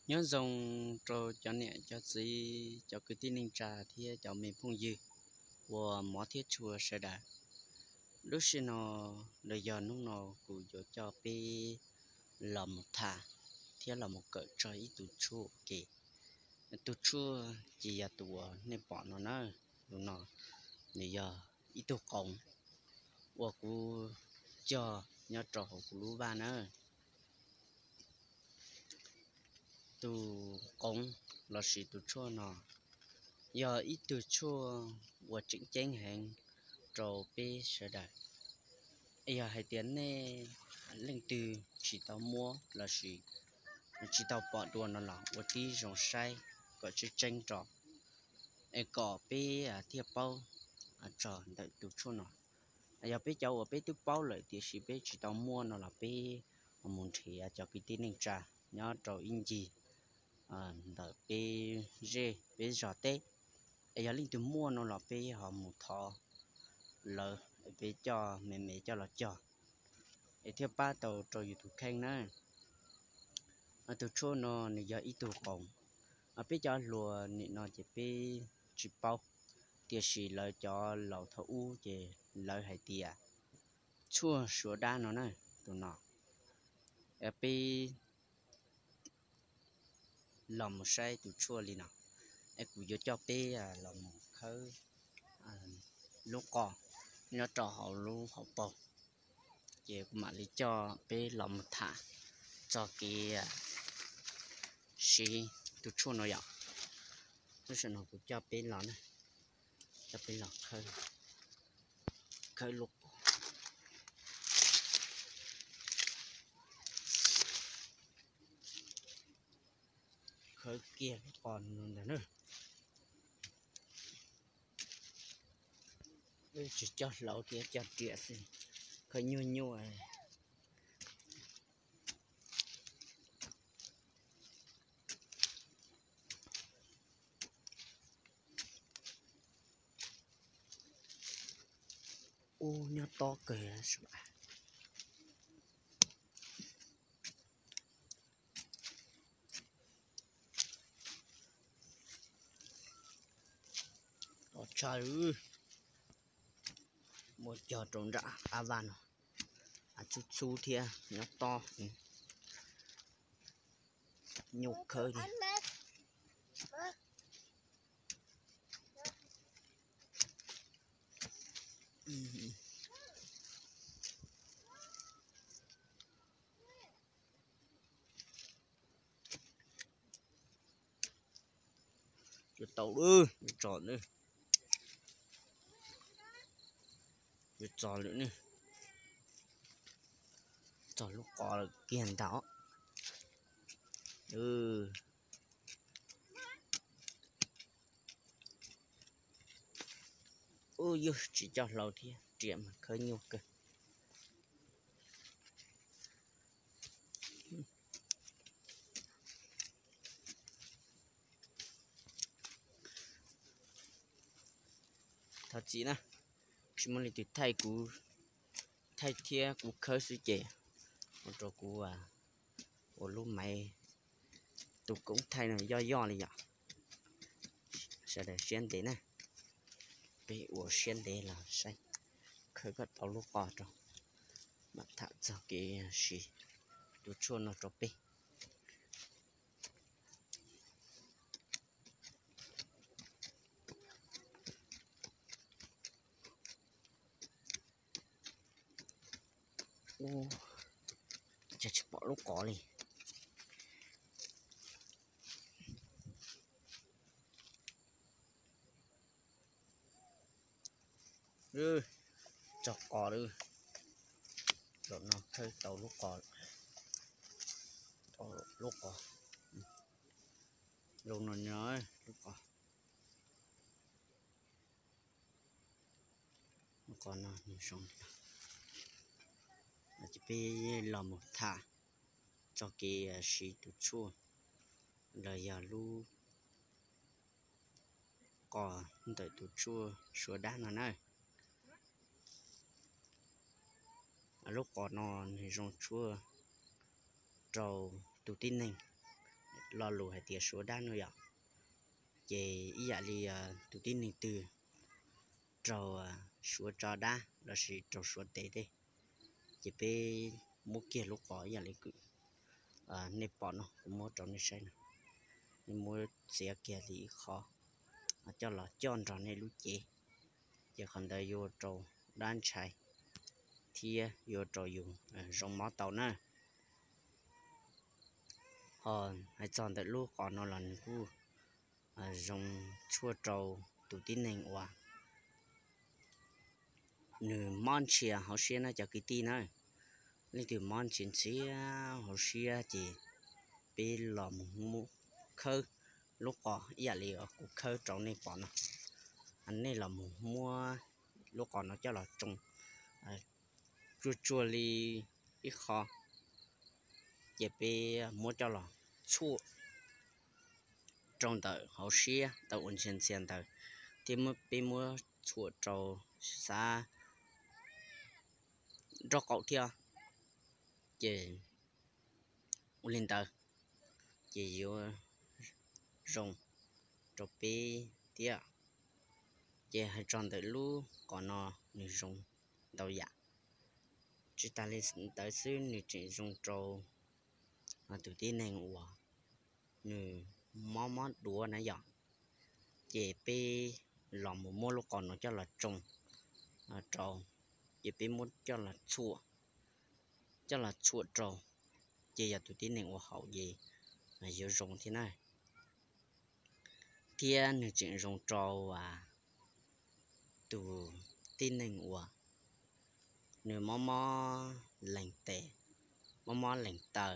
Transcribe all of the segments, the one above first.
Nyob zoo rau cov niam cov txiv, cov kwv tij neej tsa thiab cov me phooj ywg uas hmov thiab tshua sawv daws. Lub sij no los yog hnub no kuv yuav coj peb los mus tham thiab los mus kawm txog ib tug tshuaj ua ke. Tus tshuaj ces yog tus uas nej pom no na, tus no nws yog ib tug qoov uas kuv cog nyob rau hauv kuv lub vaj na. Tus qoov lossis tus tshuaj no yog ib tug tshuaj uas tseem ceeb heev rau peb sawv daws. Yog hais tias nej leej twg tsis tau muab lossis tsis tau pom dua no los ua tib zoo saib kom tseeb tseeb rau, es kom peb thiaj paub txog ntawm tus tshuaj no. Yog peb cov uas peb twb paub lawm tiam sis peb tsis tau muab no los peb mus nrhiav cov kwv tij neej tsa nyob rau ib ncig ntawm peb zej peb zos teb. Es yog leej twg muaj no los peb ho mus thov lawv, peb coj me me coj los cog, es thiaj pab tau rau yus tus kheej na. Tus tshuaj no nws yog ib tug qoov. Peb cov hluas nim no ces peb tsis paub, tiam sis lawv cov laus thaum ub ces lawv hais tias tshuaj suav dab no na, tus no. Peb los mus saib tus tshuaj li no, es kuv yuav coj peb los mus khawb lub qos nyob rau hauv lub hauv paus, ces kuv mam li coj peb los mus tham txog kev siv tus tshuaj no yom. Lub sij no kuv coj peb los na, coj peb los khawb lub qos, khawb kiag lub qos no ntag na. Tsis coj hlauv thiab coj riam xwb, khawb nyuaj nyuaj. Ub, nyob tob kawg. Tob tshaj, muab cog rau nram qab vaj no, txhub txhub thiab nyob tob, nyuaj khawb li. Yuav tau lawm, yuav txog lawm, yuav txog lawm ne. Txog lub qos lawm kiag ntag. Ub, yus tsis coj hlauv thiab, riam mas khawb nyuaj kawg. Thov txim na, tsis muaj leej twg thaij kuv, thaij thiab kuv khawb xwb ces ua rau kuv ua lub maiv tus koob thaij no yoj yoj li yom. Sawv daws siab ntev na, peb ua siab ntev los saib khawb kom tau lub qos rau, mam tham txog kev siv tus tshuaj no rau peb. Ub, cas tsis pom lub qos li. Txog qos lawm. Zaum no khawb tau lub qos, tau lub qos, zaum no lub qos, lub qos no nws zoo li no. Ces peb los mus tham txog kev siv tus tshuaj los yog lub qos ntawm tus tshuaj suav dab no na. Lub qos no nws zoo tshuaj rau tus tib neeg, lo lus hais tias suav dab no yom. Ces ib yam li tus tib neeg twg raug suav tso dab lossis raug suav tev tej, ces peb muab kiag lub qos ib yam li nej pom no, kuv muab rau nej saib no, nej muab txiav kiag li ib qho coj los coj nrog nej lub cev, ces qhov ntawd yuav rau dab ntshai thiab yuav rau yus zoo mob tau na. Ho hais txog ntawm lub qos no los nws kuj zoo tshuaj rau tus tib neeg uas nws mob ntxhias hauv siab na cov kwv tij na. Leej twg mob ntxhias ntxhias hauv siab ces peb los mus muab khawb lub qos ib yam li kuv khawb rau nej pom no. Nej los mus muab lub qos no coj los tsoo tsuag tsuag li ib qho, ces peb muab coj los txhuam rau ntawm hauv siab tau uas ntxhias ntxhias ntawd, thiab peb muab txhuam rau xav nraub qaum thiab, ces ua li ntawd ces yuav zoo rau peb thiab. Ces hais txog ntawm lub qos no nws zoo ntau yam, tsis tas li ntawd xwb nws tseem zoo rau tus tib neeg uas nws mob mob duav na yom. Ces peb los mus muab lub qos no coj los tsoo rau, ces peb muab coj los txhuam, coj los txhuam rau, ces yog tus tib neeg uas haus ces yuav zoo thiab na. Thiab nws tseem zoo rau tus tib neeg uas nws mob mob lees tes, mob mob lees taw,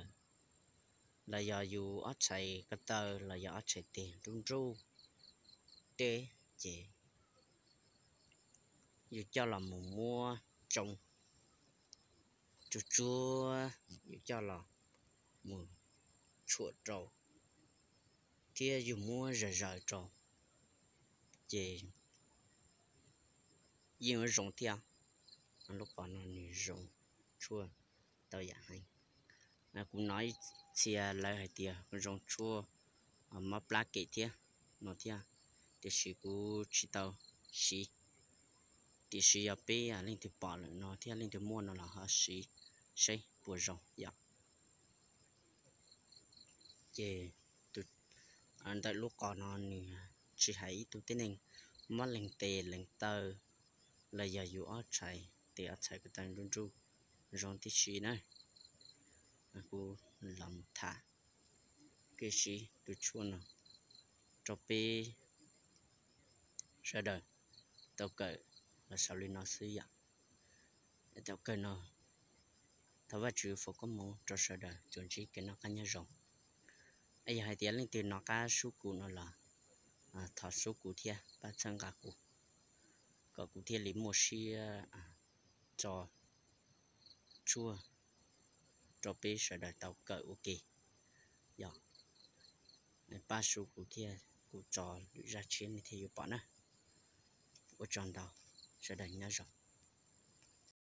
los yog yus ob txhais ko taw los yog ob txhais tes nruj nruj teb, ces yus coj los mus muab tsoo tsuag tsuag, yus coj los mus txhuam rau thiab yus muab zaws zaws rau, ces yeej yuav zoo thiab. Lub qos no nws zoo tshuaj tau yam heev. Kuv hnov ib txhia lawv hais tias zoo tshuaj mob plab kem thiab no thiab, tiam sis kuv tsis tau siv. Tiam sis yog peb leej twg pom lawm no thiab leej twg muaj no los ho siv seb puas zoo yom. Ces ntawm lub qos no nws tsis hais ib tug tib neeg mob lees tes lees taw los yog yus ob txhais tes ob txhais ko taw nruj nruj zoo tib si na. Kuv los mus tham kev siv tus tshuaj no rau peb sawv daws tau kawm los xaus li no xwb yom. Tau kawm no, thov Vajtswv foom koob hmoov rau sawv daws tsuas ntsib kev noj qab nyob zoo. Yog hais tias leej twg nov qab sub kuv no los thov sub kuv thiab pab txhawb nqa kuv, kom kuv thiaj li muaj siab tso tshuaj rau peb sawv daws tau kawm ua ke. Yog pab sub kuv thiab kuv tso lwm zaj tshiab nej thiaj yuav pom na. Ua tsaug ntau, sawv daws nyob zoo.